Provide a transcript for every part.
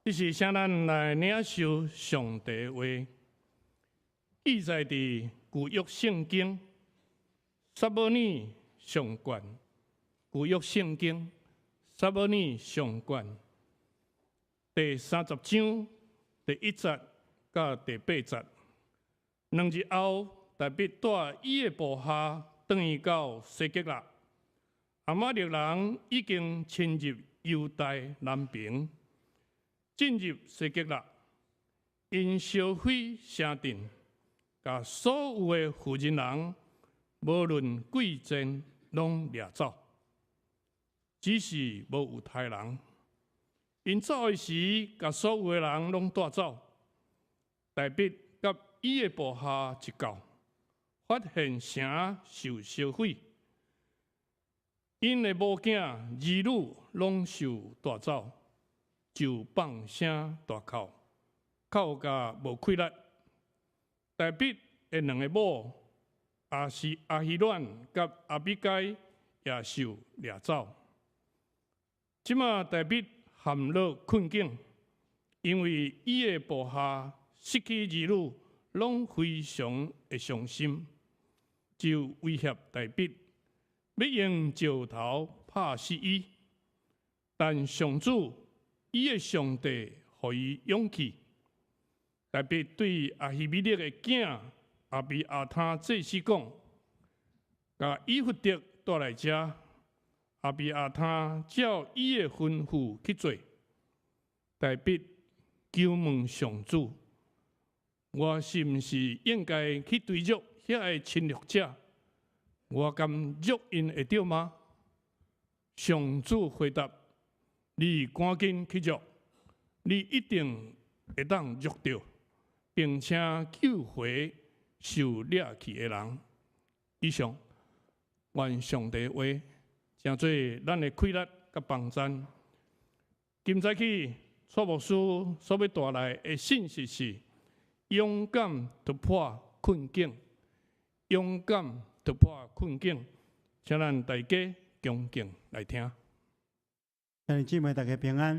這是請咱來領受上帝話，記載佇舊約聖經撒母耳上卷，舊約聖經撒母耳上卷第30章第1節到第8節。2日後，大衛帶伊的部下轉去到西結拉，亞瑪力人已經侵入猶大南爿。進入西結拉，𪜶燒毀城鎮，共所有的婦人人，無論貴賤，攏掠走，只是無猶太人。𪜶走的時，共所有的人攏帶走。大衛佮伊的部下一到，發現城受燒毀，𪜶的某囝兒女攏受帶走。就放聲大哭，哭甲無氣力。大衛的兩个某，亞是亞希暖佮亞比該，也受掠走。這馬大衛陷落困境，因為伊的部下失去兒女，攏非常的傷心，就威脅大衛，欲用石頭拍死伊。但上主伊的上帝予伊勇氣，大衛對亞希米勒的囝亞比亞他祭司講：共以弗得帶來遮。亞比亞他照伊的吩咐去做。大衛求問上主：我是毋是應該去追逐遐个侵略者？我敢捉𪜶會著嗎？上主回答：你趕緊去捉，你一定會當捉著，並且救回受掠去的人。以上，願上帝話成做咱的氣力佮幫贊。今早起，蔡牧師所欲帶來的信息是：勇敢突破困境，勇敢突破困境，請咱大家恭敬來聽。兄弟姊妹，大家平安。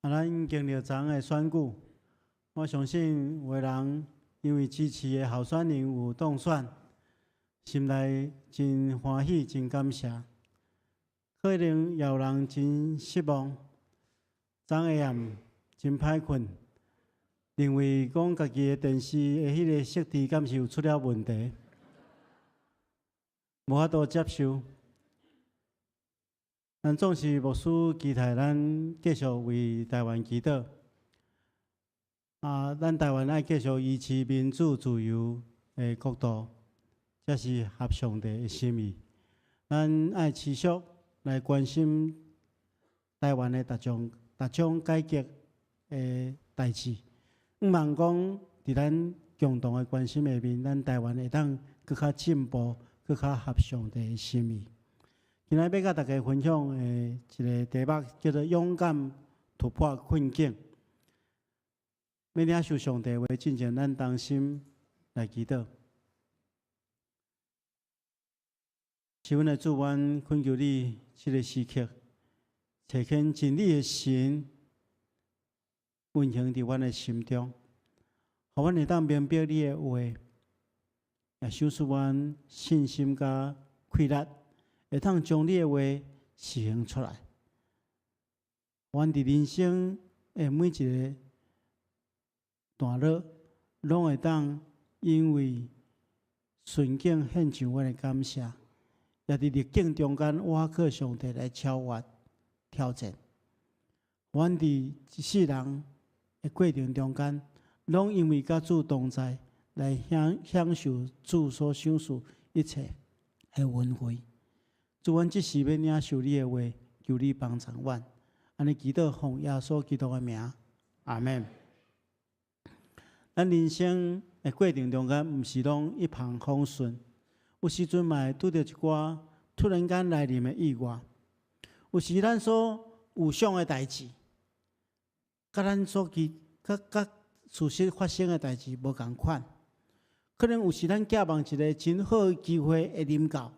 啊，咱經歷昨昏的選舉，我相信有的人因為支持的候選人有當選，心內真歡喜、真感謝。可能也有人真失望，昨下暗真歹睏，認為講家己的電視的彼个設置敢是有出了問題，無法度接受。咱總是牧師期待咱繼續為台灣祈禱。啊，咱台灣愛繼續維持民主自由的國度，這是合上帝的心意。咱愛持續來關心台灣的逐種逐種改革的代誌。向望講，佇咱共同的關心下面，咱台灣會當閣較進步，閣較合上帝的心意。今仔欲佮大家分享的一個題目叫做“勇敢突破困境”。欲領受上帝話進前，咱同心來祈禱。是阮的主，阮懇求你，這个時刻，差遣真理的神運行佇阮的心中，予阮會當明白你的話，也賞賜阮信心佮氣力，會當將你的話實行出來。阮佇人生的每一个段落，攏會當因為順境獻上阮的感謝，也佇逆境中間倚靠上帝來超越挑戰。阮佇一世人的過程中間，攏因為佮主同在，來享受主所賞賜一切的恩惠。主，阮這時欲領受你的話，求你幫助阮。按呢祈禱，奉耶穌基督的名，阿們。咱人生的過程中間，毋是攏一帆風順，有時陣嘛會拄著一寡突然間來臨的意外。有時咱所預想的代誌，佮咱所期、佮事實發生的代誌無仝款。可能有時咱寄望一个真好的機會會臨到，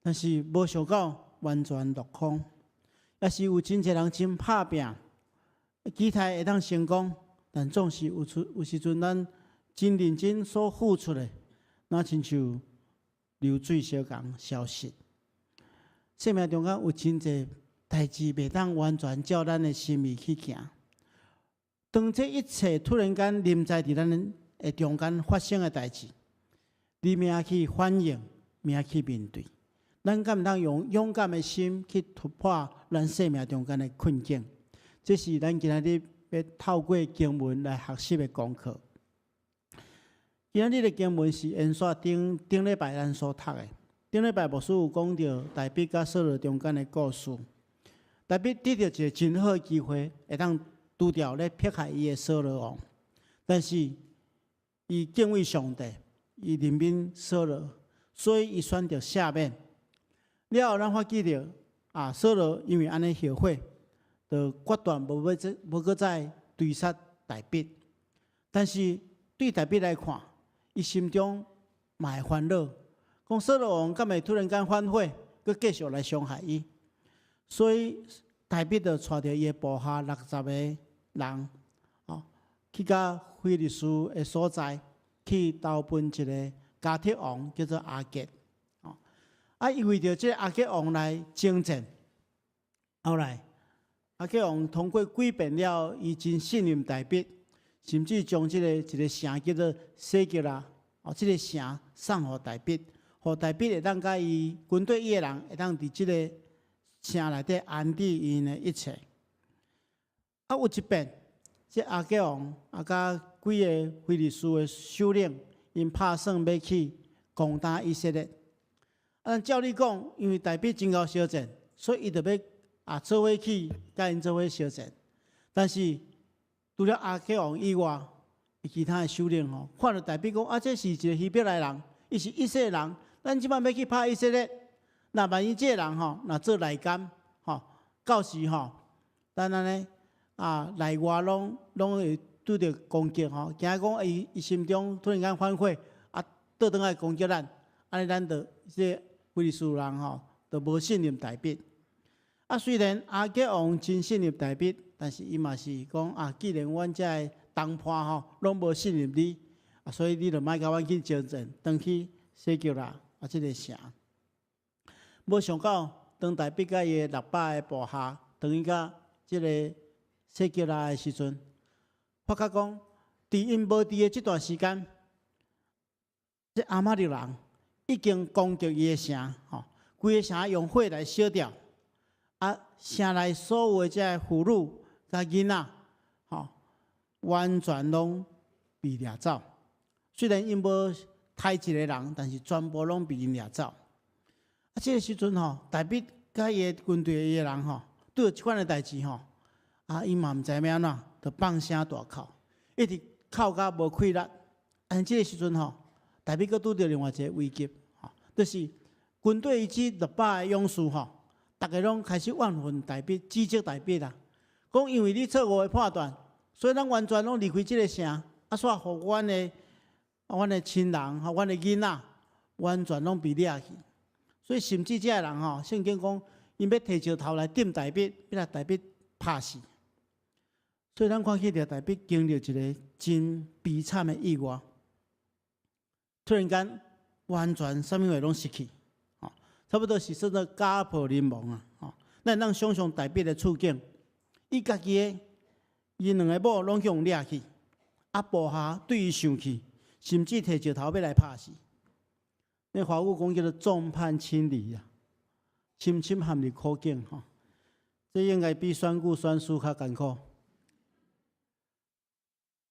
但是無想到完全落空。抑是有真濟人真拍拚，期待會當成功，但總是有出有時陣，咱真認真所付出的，若親像流水相仝消失。生命中間有真濟代誌袂當完全照咱的心意去行。當這一切突然間臨在佇咱的中間發生的代誌，你欲去反應，欲去面對，咱敢會當用勇敢的心去突破咱生命中間的困境？這是咱今仔日欲透過經文來學習的功課。今仔日的經文是延續頂頂禮拜咱所讀的。頂禮拜牧師有講著大衛佮掃羅中間的故事。大衛得著一個真好的機會，會當除掉咧迫害伊的掃羅王，但是伊敬畏上帝，伊憐憫掃羅，所以伊選擇赦免。了後，咱發覺著啊，掃羅因為按呢後悔，就決斷無欲再無閣再追殺大衛。但是對大衛來看，伊心中嘛會煩惱，講掃羅王敢會突然間反悔，閣繼續來傷害伊。所以大衛就帶著伊的部下60個人，哦，去到非利士的所在，去投奔一個迦特王，叫做亞吉。哦，啊，伊為著這個亞吉王來征戰，後來亞吉王通過幾遍了，伊真信任大衛，甚至將這個一個城叫做洗革拉，哦，這個城送予大衛，予大衛會當佮伊軍隊伊的人會當佇這個城內底安置𪜶的一切。啊，有一遍，這亞吉王啊，佮幾个非利士的首領，𪜶拍算欲去攻打以色列。啊，照理講，因為大衛真𠢕相戰，所以伊就欲啊做伙去佮𪜶做伙相戰。但是除了亞吉王以外，其他的首領吼，看著大衛講啊，這是一個希伯來人，伊是以色列人，咱這擺欲去拍以色列，若萬一這個人吼，若做內姦吼，到時吼，咱按呢啊內外攏攏會拄著攻擊吼，驚講伊伊心中突然間反悔，啊，倒轉來攻擊咱，按呢咱就這個非利士人吼，就無信任大衛。啊，雖然亞吉王真信任大衛，但是伊嘛是講啊，既然阮這个同伴吼攏無信任你，啊，所以你就莫共阮去征戰，轉去洗革拉啊，這个城。無想到，當大衛佮伊的600個部下轉去到這个洗革拉的時陣，發覺講，佇𪜶無佇的這段時間，這亞瑪力人已經攻擊伊的城，吼，規个城用火來燒掉，啊，城內所有的這个婦女佮囡仔，吼，完全攏被掠走。雖然𪜶無刣一个人，但是全部攏被𪜶掠走。啊，這个時陣吼，大衛佮伊的軍隊伊的人吼，拄著這款的代誌吼，啊，伊嘛毋知欲按怎，就放聲大哭，一直哭甲無氣力。啊，這个時陣吼，大衛閣拄著另外一个危急，吼，就是軍隊伊這600個勇士吼，逐个攏開始怨恨大衛，指責大衛啦，講因為你錯誤的判斷，所以咱完全攏離開這个城，啊，煞予阮的阮的親人、予阮的囡仔，完全攏被掠去。所以甚至這个人吼，聖經講，𪜶欲提石頭來擲大衛，欲共大衛拍死。所以咱看起來大衛經歷一個真悲慘的意外，突然間完全啥物貨攏失去，吼，差不多是算做家破人亡啊！吼，咱會當想象大衛的處境，伊家己的伊兩個某攏予掠去，啊部下對伊生氣，甚至提石頭欲來拍死。那華語講叫做眾叛親離啊，深深陷入苦境吼。這應該比選舉選輸較艱苦。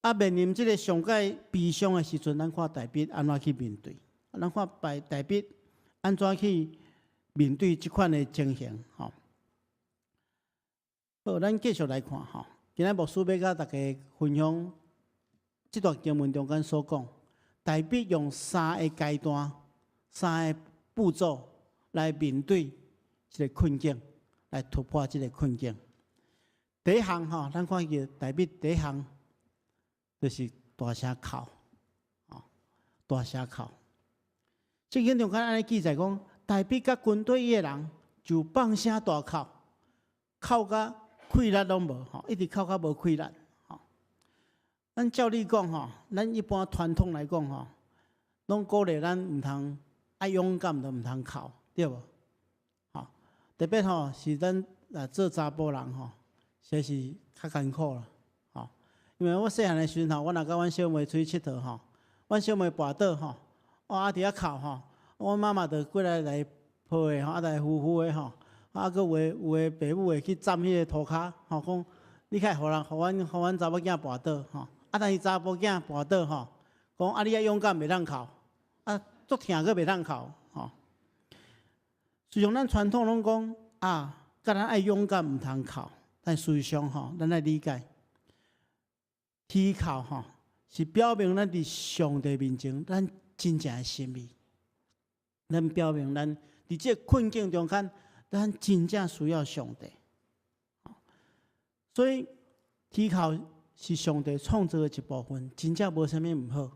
啊，面臨這个上蓋悲傷的時陣，咱看大衛按怎去面對？咱看大大衛按怎去面對這款的情形？吼。好，咱繼續來看吼。今仔牧師欲佮大家分享這段經文中間所講，大衛用三个階段、三个步驟來面對這个困境，來突破這个困境。第一項吼，咱看見大衛第一項就是大聲哭，哦，大聲哭。聖經中間按呢記載講，大衛佮軍隊伊的人就放聲大哭，哭甲氣力攏無吼，一直哭較無氣力吼。咱照理講吼，咱一般傳統來講吼，攏鼓勵咱毋通愛勇敢，就毋通哭，對無？吼，特別吼是咱啊做查埔人吼，實在是較艱苦啦，吼。因為我細漢的時陣吼，我若佮阮小妹出去𨑨迌吼，阮小妹跋倒吼，我啊佇遐哭吼，阮媽媽就過來來抱的吼，啊來扶扶的吼，啊閣有的爸母會去站彼个塗跤吼，講你較會予人予阮予阮查某囝跋倒吼，啊但是查埔囝跋倒吼，講啊你愛勇敢袂當哭，啊足疼閣袂當哭吼。雖然咱傳統攏講啊，教咱愛勇敢毋通哭，但事實上吼，咱愛理解，啼哭吼是表明咱佇上帝面前，咱真正的心意。咱表明咱佇這个困境中間，咱真正需要上帝。所以啼哭是上帝創造的一部分，真正無啥物毋好。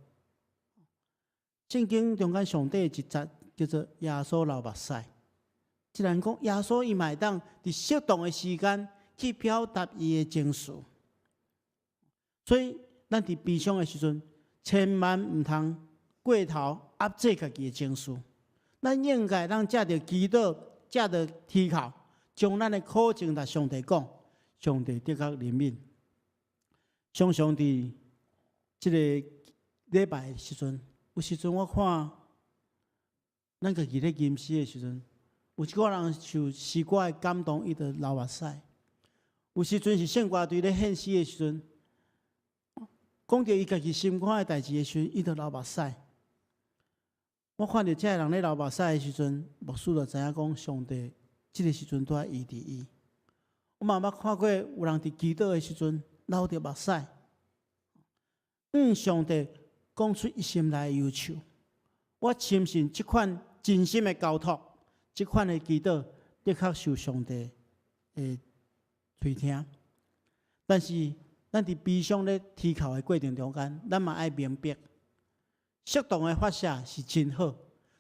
聖經中間上帝的一節叫做耶穌流目屎。既然講耶穌伊嘛會當佇適當的時間去表達伊的情緒，所以咱佇悲傷的時陣，千萬毋通過頭壓制家己的情緒。咱應該當藉著祈禱，藉著啼哭，將咱的苦情共上帝講，上帝的確憐憫。常常佇這个禮拜的時陣，有時陣我看咱家己咧吟詩的時陣，有一個人受詩歌的感動，伊就流目屎。有時陣是聖歌隊咧獻詩的時陣，講著伊家己心肝的代誌的時陣，伊就流目屎。我看著這个人咧流目屎的時陣，牧師就知影講上帝這个時陣拄仔醫治伊。我嘛捌看過有人佇祈禱的時陣流著目屎，向上帝講出伊心內的憂愁。我深信這款真心的交託，這款的祈禱的確受上帝的垂聽。但是，咱佇悲傷咧啼哭的過程中間，咱嘛愛明白，適當的發洩是真好，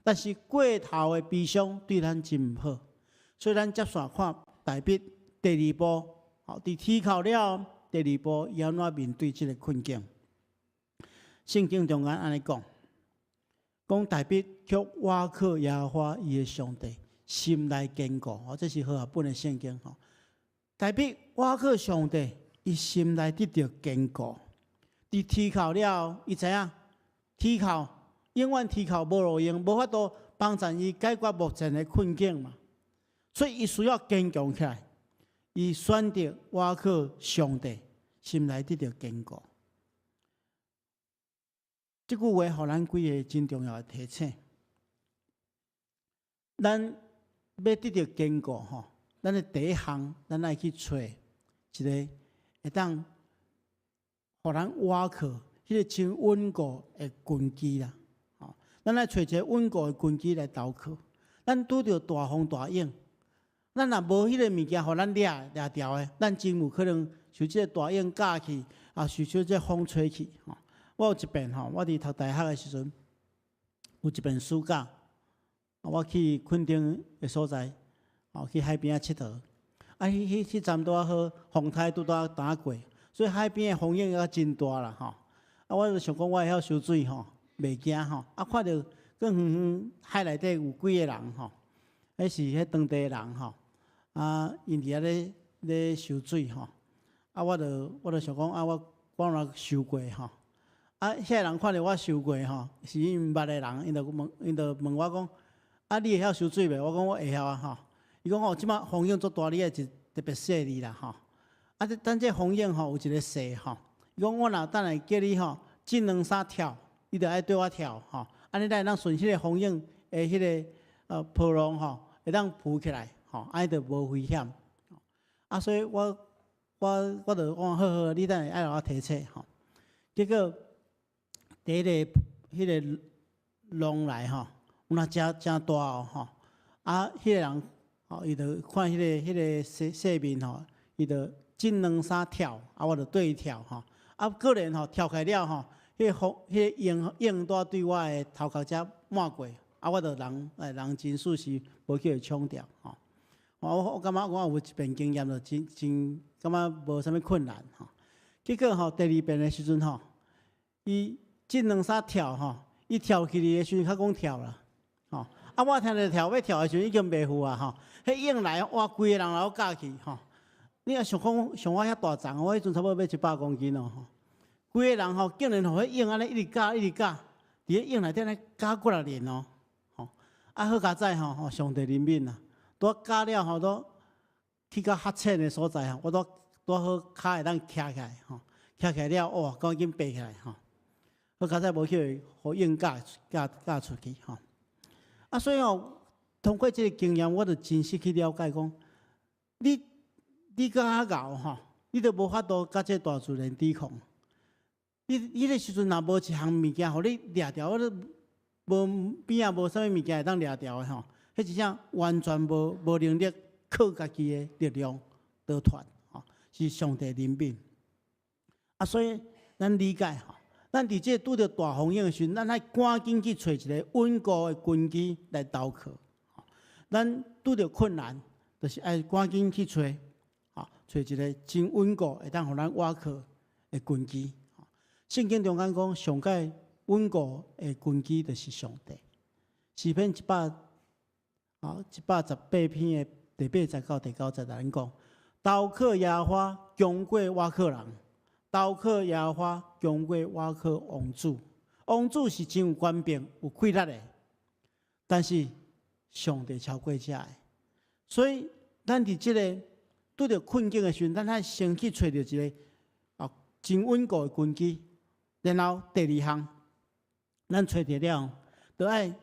但是過頭的悲傷對咱真毋好。所以，咱接續看大衛第二步，吼，佇啼哭了第二步，伊按怎面對這个困境？聖經中間按呢講，講大衛卻倚靠耶和華伊的上帝，心內堅固。哦，這是和合本的聖經吼。大衛倚靠上帝，伊心內得著堅固。佇啼哭了，伊知影啼哭永遠啼哭無路用，無法度幫助伊解決目前的困境嘛。所以伊需要堅強起來。伊選擇倚靠上帝，心內得著堅固。這句話予咱幾个真重要的提醒。咱欲得著堅固吼，咱的第一項，咱愛去揣一个會當予咱倚靠彼个真穩固的根基啦。吼，咱愛揣一个穩固的根基來投靠。咱拄著大風大湧，咱若無彼个物件予咱掠掠牢的，咱真有可能受這个大湧軋去，啊，受這个風吹去。吼，我有一遍吼，我佇讀大學的時陣，有一遍暑假，我去墾丁的所在，吼，去海邊仔𨑨迌。啊，彼陣拄仔好，風颱拄拄仔淡過，所以海邊的風湧也真大啦，吼。啊，我就想講，我會曉游水吼，袂驚吼。啊，看著閣遠遠海內底有幾个人吼，彼是彼當地的人吼。啊，𪜶佇遐咧咧游水吼。啊，我就想講，啊，我若游過吼。啊，遐个人看著我游過吼，是𪜶毋捌的人，𪜶就問我講：啊，你會曉游水袂？我講我會曉啊，吼。伊講哦，這擺風湧足大，你愛一特別細膩啦，吼。啊，這等這風湧吼有一个勢吼。伊講我若等下叫你吼，進兩三跳，你就愛綴我跳吼。按呢咱會當順彼个風湧的彼个波浪吼，會當浮起來吼，按呢就無危險。啊，所以我就講好好，你等下愛予我提醒吼。結果第一个彼个浪來吼，有若誠誠大哦吼。啊，彼个人吼，伊就看彼个勢面吼，伊就進兩三跳，啊，我就綴伊跳吼。啊，果然吼，跳起來了吼，彼个風彼个湧湧拄對我的頭殼遮抹過，啊，我就人人真順勢無去予沖著吼。我感覺我有一遍經驗就真真感覺無啥物困難吼。結果吼，第二遍的時陣吼，伊這兩三跳吼，伊跳起來的時陣較講跳啦，吼。啊，我聽著跳欲跳的時陣已經袂赴啊吼。彼湧來哇，規個人來我咬去吼。你若想講像我遐大重，我彼陣差不多欲100公斤咯吼。規个人吼，竟然予彼湧按呢一直咬一直咬，佇咧湧內底按呢咬幾若年哦，吼。啊，好佳哉吼，上帝憐憫啊！拄咬了吼，都去到較淺的所在吼，我拄拄好跤會當徛起來吼，徛起來了，哇，趕緊爬起來吼。好佳哉無去予湧咬咬咬出去吼。啊，所以吼，通過這個經驗，我就真實去了解講，你較𠢕吼，你都無法度佮這大自然抵抗。你彼个時陣若無一項物件予你掠牢，我都無邊仔無啥物物件會當掠牢的吼。彼真正完全無能力靠家己的力量逃脫吼，是上帝憐憫。啊，所以咱理解吼，咱佇這拄著大風湧的時陣，咱愛趕緊去揣一个穩固的根基來投靠。咱拄著困難，就是愛趕緊去揣，吼，揣一个真穩固會當予咱倚靠的根基。聖經中間講，上蓋穩固的根基就是上帝。詩篇118篇的第八節到第九節來講，投靠耶和華，強過倚靠人；投靠耶和華，強過倚靠王子。王子是真有權柄、有氣力的，但是上帝超過這个。所以，咱佇這个拄著困境的時陣，咱愛先去揣著一个真穩固的根基。然後第二項，咱揣著了，就愛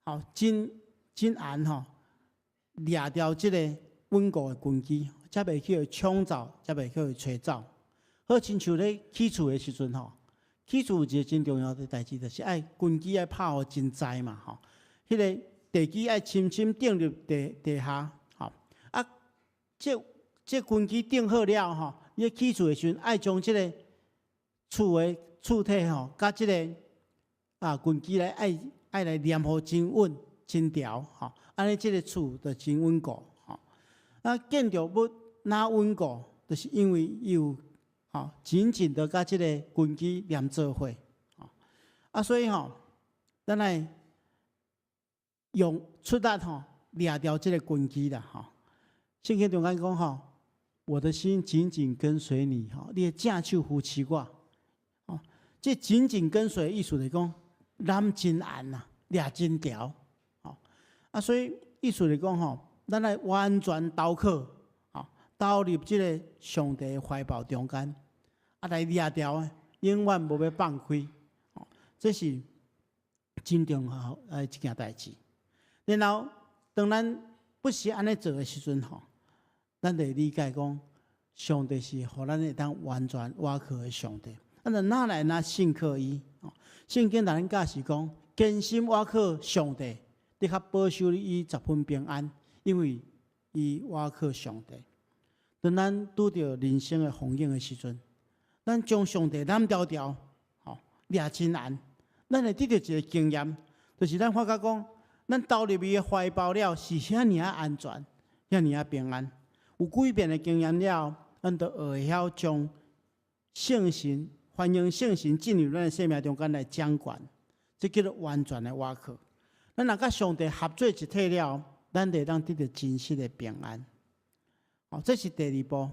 吼真真嚴吼，掠牢這个穩固的根基，才袂去予沖走，才袂去予吹走。好親像咧起厝的時陣吼，起厝有一个真重要的代誌，就是愛根基愛拍予真知嘛吼。彼个地基愛深深釘入地地下，吼啊，這根基釘好了吼，你起厝的時陣愛將這个厝的厝體吼，佮這个根基來愛來黏予真穩、真牢吼，按呢這个厝就真穩固吼。啊，建築物若穩固，就是因為伊有吼緊緊的佮這个根基連做伙。啊，所以吼，咱來用出力吼掠牢這个根基啦吼。聖經中間講吼，我的心緊緊跟隨你吼，你的正手扶持我。哦，這緊緊跟隨意思來講，攬真嚴啊，掠真牢。吼，啊，所以意思來講吼，咱來完全投靠，吼，投入這个上帝的懷抱中間，啊，來掠牢的，永遠無欲放開。吼，這是真重要的一件代誌。然後，當咱不是按呢做的時陣吼，咱就會理解講，上帝是予咱會當完全倚靠的上帝。咱就哪來哪信靠伊？聖經內教示講，堅心倚靠上帝，的確保守伊十分平安，因為伊倚靠上帝。當咱拄著人生的風湧的時陣，咱將上帝攬牢牢，吼，掠真嚴，咱會得著一個經驗，就是咱發覺講，咱投入伊的懷抱了，是遐爾仔安全，遐爾仔平安。有幾遍的經驗了，咱就會曉將聖神，歡迎聖神進入咱的生命中間來掌權，這叫做完全的倚靠。咱若佮上帝合做一體了，咱就會當得著真實的平安。哦，這是第二步，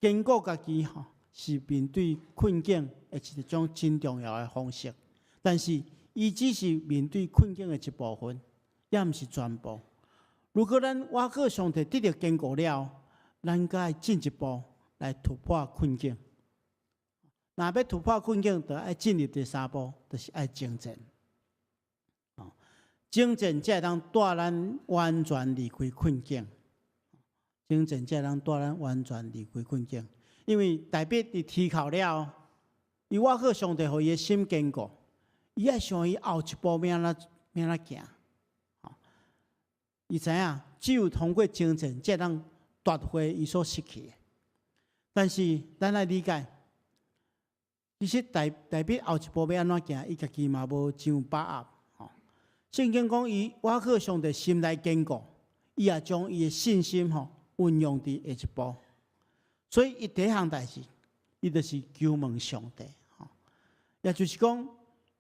堅固家己吼，是面對困境的一種真重要的方式。但是，伊只是面對困境的一部分，也毋是全部。如果咱倚靠上帝得著堅固了，咱閣愛進一步來突破困境。若欲突破困境，就愛進入第三步，就是愛征戰。哦，征戰才會當帶咱完全離開困境。征戰才會當帶咱完全離開困境。因為大衛佇提靠了，伊倚靠上帝，予伊的心堅固。伊愛想伊後一步欲按怎欲按怎行。伊知影，只有通過征戰，才會當奪回伊所失去的。但是，咱愛理解，其實大衛後一步欲按怎行，伊家己嘛無真有把握。吼，聖經講，伊倚靠上帝心內堅固，伊也將伊的信心吼運用佇下一步。所以，伊第一項代誌，伊就是求問上帝，吼，也就是講，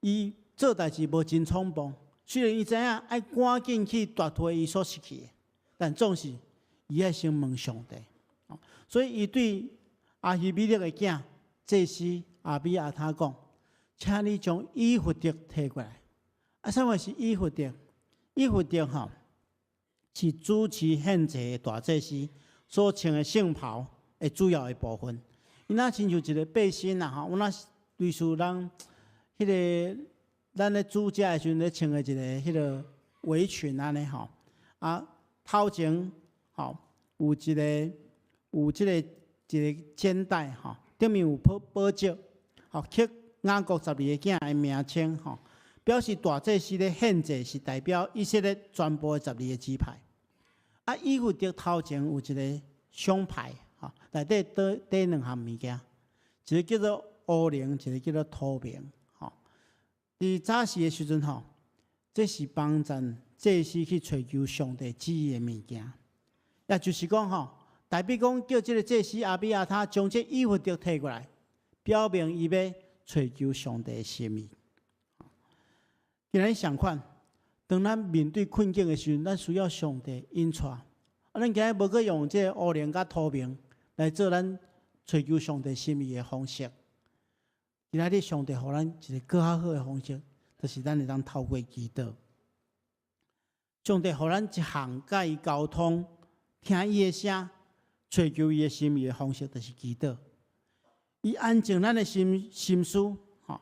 伊做代誌無真衝動。雖然伊知影愛趕緊去奪回伊所失去的，但總是伊愛先問上帝。所以，伊對亞希米勒的囝祭司亞比亞他講：請你將以弗得提過來。啊，啥物是以弗得？以弗得吼是主持獻祭的大祭司所穿的聖袍的主要的部分。伊若親像一個背心啦吼，有若類似咱彼個咱咧煮食的時陣咧穿的一個彼個圍裙按呢吼。啊，頭前吼有一個有這個一個肩帶吼，頂面有寶寶石，吼刻雅各十二個囝的名稱吼，表示大祭司咧獻祭是代表以色列全部的十二個支派。啊，以弗得頭前有一個胸牌，吼，內底缀兩項物件，一個叫做烏靈，一個叫做土明，吼。佇早時的時陣吼，這是幫助祭司去揣求上帝旨意的物件，也就是講吼，大衛講叫這個祭司亞比亞他將這以弗得提過來，表明伊欲揣求上帝的心意。今仔日相款，當咱面對困境的時陣，咱需要上帝引帶。啊，咱今日無閣用這個烏靈佮土明來做咱揣求上帝心意的方式。今仔日上帝予咱一個閣較好的方式，就是咱會當透過祈禱。上帝予咱一項佮伊溝通、聽伊的聲、揣求伊的心意的方式，就是祈禱。伊安靜咱的心心思，吼，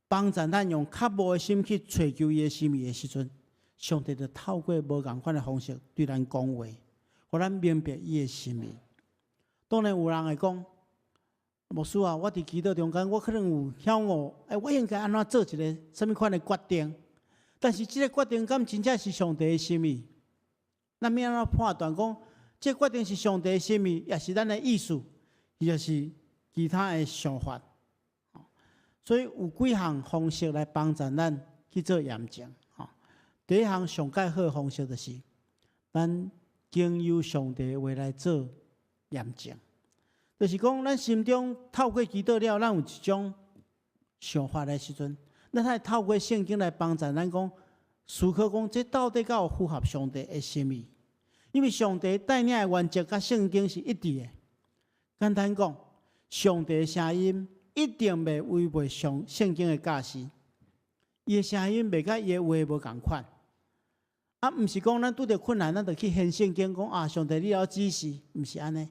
幫助咱用渴慕的心去揣求伊的心意的時陣，上帝就透過無仝款的方式對咱講話，予咱明白伊的心意。當然有人會講，牧師啊，我佇祈禱中間，我可能有曉悟，欸，我應該按怎做一个啥物款的決定？但是這个決定敢真正是上帝的心意？咱欲按怎判斷講，這個決定是上帝的心意，抑是咱的意思，抑是其他的想法？所以有幾項方式來幫助咱去做驗證。第一項上蓋好的方式就是，咱經由上帝的話來做驗證。就是講，咱心中透過祈禱了，咱有一種想法的時陣，咱愛透過聖經來幫助咱講，思考講，這到底敢有符合上帝的心意？因為上帝帶領的原則佮聖經是一致的。簡單講，上帝的聲音一定袂違背上聖經的教示，伊的聲音袂佮伊的話無仝款。啊，毋是講咱拄著困難，咱就去掀聖經講啊，上帝你著指示，毋是按呢。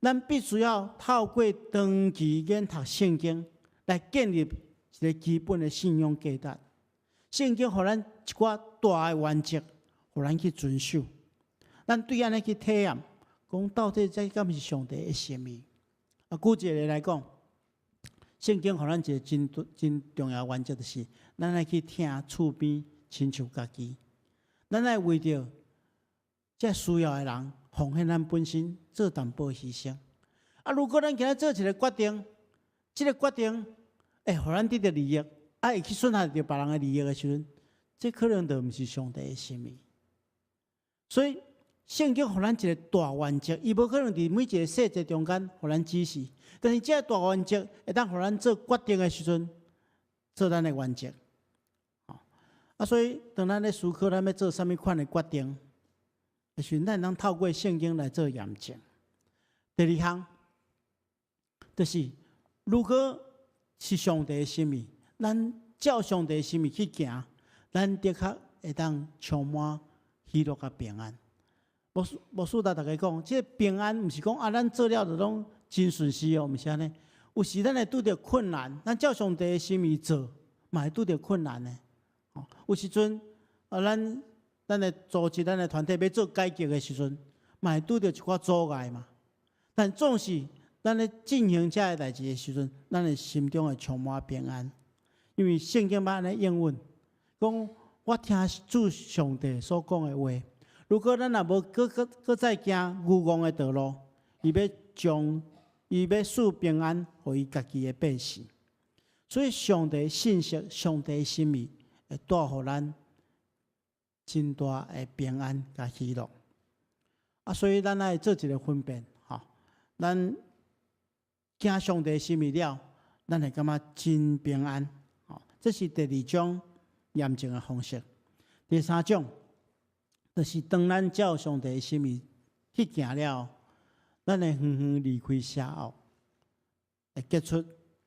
咱必須要透過長期研讀聖經，來建立一個基本的信仰價值。聖經予咱一寡大的原則，予咱去遵守。咱對按呢去體驗，講到底這敢是上帝的心意？啊，舉一個例來講，聖經予咱一個真真重要原則，就是咱愛去疼厝邊親像家己。咱愛為著這需要的人，奉獻咱本身做淡薄犧牲。啊，如果咱今仔做一個決定，這個決定會予咱得著利益，啊，會去損害著別人的利益的時陣，這可能就毋是上帝的心意。所以，聖經予咱一個大原則，伊無可能佇每一個細節中間予咱指示，但是這個大原則會當予咱做決定的時陣，做咱的原則。啊，所以當咱咧思考咱欲做啥物款的決定的時陣，咱會當透過聖經來做驗證。第二項，就是如果是上帝的心意，咱照上帝的心意去行，咱的確會當充滿喜樂佮平安。牧師牧師共大家講，這個平安毋是講啊，咱做了就攏真順遂哦，毋是按呢。有時咱會拄著困難，咱照上帝的心意做，嘛會拄著困難的。有時陣啊，咱咱的組織、咱的團體欲做改革的時陣，嘛會拄著一寡阻礙嘛。但總是咱咧進行這个代誌的時陣，咱的心中會充滿平安，因為聖經捌按呢應允，講我聽主上帝所講的話。如果咱若無閣閣閣再行愚戇的道路，伊欲將伊欲賜平安予伊家己的百姓。所以上帝信息、上帝心意會帶予咱真大的平安佮喜樂。啊，所以咱愛做一个分辨，吼，咱行上帝心意了，咱會感覺真平安。吼，這是第二種驗證的方式。第三種，就是當咱照上帝心意去行了，咱會遠遠離開邪惡，會結出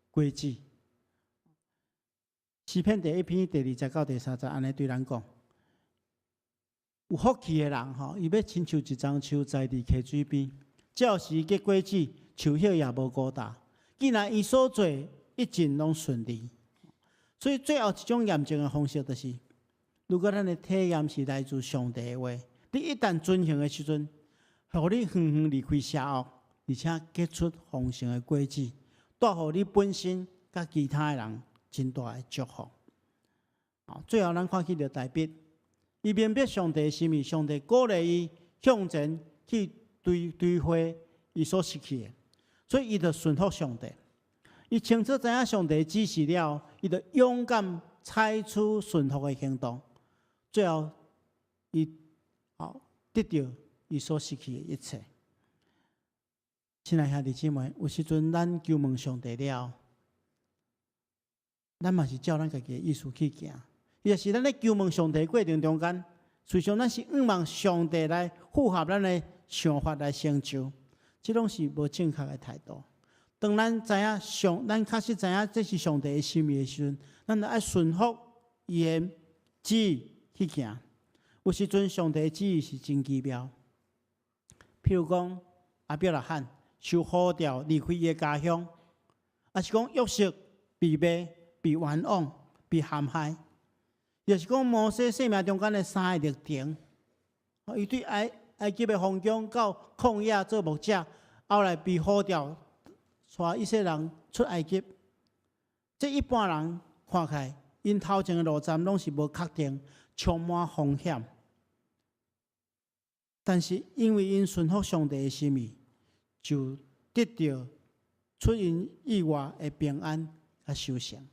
果子。詩篇第一篇第二節到第三節，按呢對咱講：有福氣的人吼，伊欲親像一樟樹栽佇溪水邊，照時結果子，樹葉也無枯焦。既然伊所做一盡攏順利，所以最後一種驗證的方式就是，如果咱的體驗是來自上帝的話，你一旦遵行的時陣，予你遠遠離開邪惡，而且結出豐盛的果子，帶予你本身佮其他的人真大的祝福。最後咱看起著大衛，伊明白上帝的心意，上帝鼓勵伊向前去追回伊所失去的，所以伊就順服上帝。伊清楚知影上帝指示了，伊就勇敢採取順服的行動。最後，伊得著伊所失去的一切。親愛兄弟姊妹，有時陣咱求問上帝了，咱嘛是照咱家己的意思去行。也是咱咧求問上帝過程中間，實際上咱是向望上帝來符合咱的想法來成就，這攏是無正確的態度。當咱知影上，咱確實知影這是上帝的心意的時陣，咱就愛順服伊的旨意去行。有時陣上帝的旨意是真奇妙，譬如講亞伯拉罕受呼召離開伊的家鄉，抑是講約瑟被賣、被冤枉、被陷害，抑是講摩西生命中間的三个歷程，伊對埃及的皇宮到曠野做牧者，後來被呼召帶以色列人出埃及。這一般人看起來，𪜶頭前的路站攏是無確定，充滿風險。但是因為𪜶順服上帝的心意，就得著出𪜶意外的平安佮收成。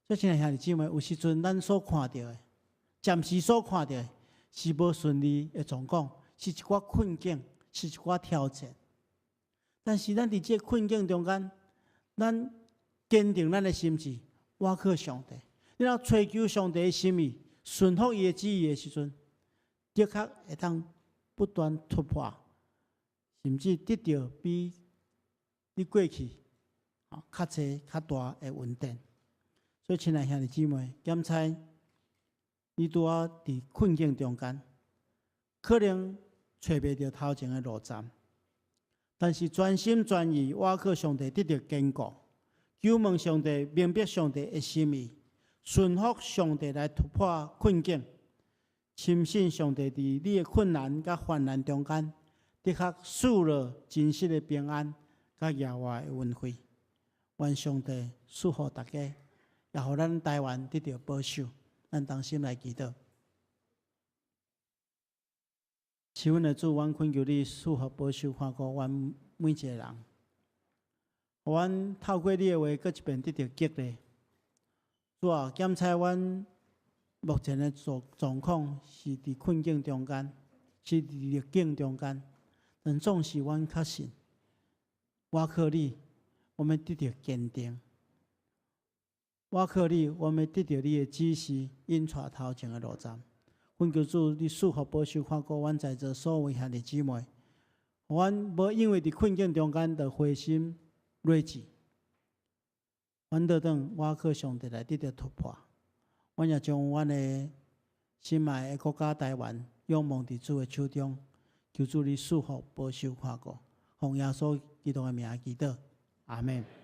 所以，親愛兄弟姊妹，有時陣咱所看著的，暫時所看著的，是無順利的狀況，是一寡困境，是一寡挑戰。但是咱佇這个困境中間，咱堅定咱的心志，倚靠上帝。你若追求上帝的心意，順服伊的旨意的時陣，的確會當不斷突破，甚至得著比你過去較濟較大的恩典。所以，親愛兄弟姊妹，檢查你拄仔佇困境中間，可能揣袂著頭前的路站，但是全心全意倚靠上帝，得著堅固，求問上帝，明白上帝的心意，順服上帝來突破困境，深信上帝佇你的困難佮患難中間，的確賜予真實的平安佮額外的恩惠。願上帝賜福大家，也予咱台灣得著保守。咱同心來祈禱。是阮的主，阮懇求你賜福保守看顧阮每一个人，予阮透過你的話，閣一遍得著激勵。主啊，檢查阮目前的狀況是佇困境中間，是佇逆境中間，但總是阮確信，倚靠你，我們得著堅定；倚靠你，我們得著你的指示，引帶頭前的路站。懇求主，你賜福保守看顧阮在座所有兄弟姊妹，阮無因為佇困境中間就灰心劣志，阮倒轉倚靠上帝來得著突破。阮也將阮的心愛的國家台灣仰望佇主的手中，求主你賜福保守看顧，奉耶穌基督的名祈禱，阿們。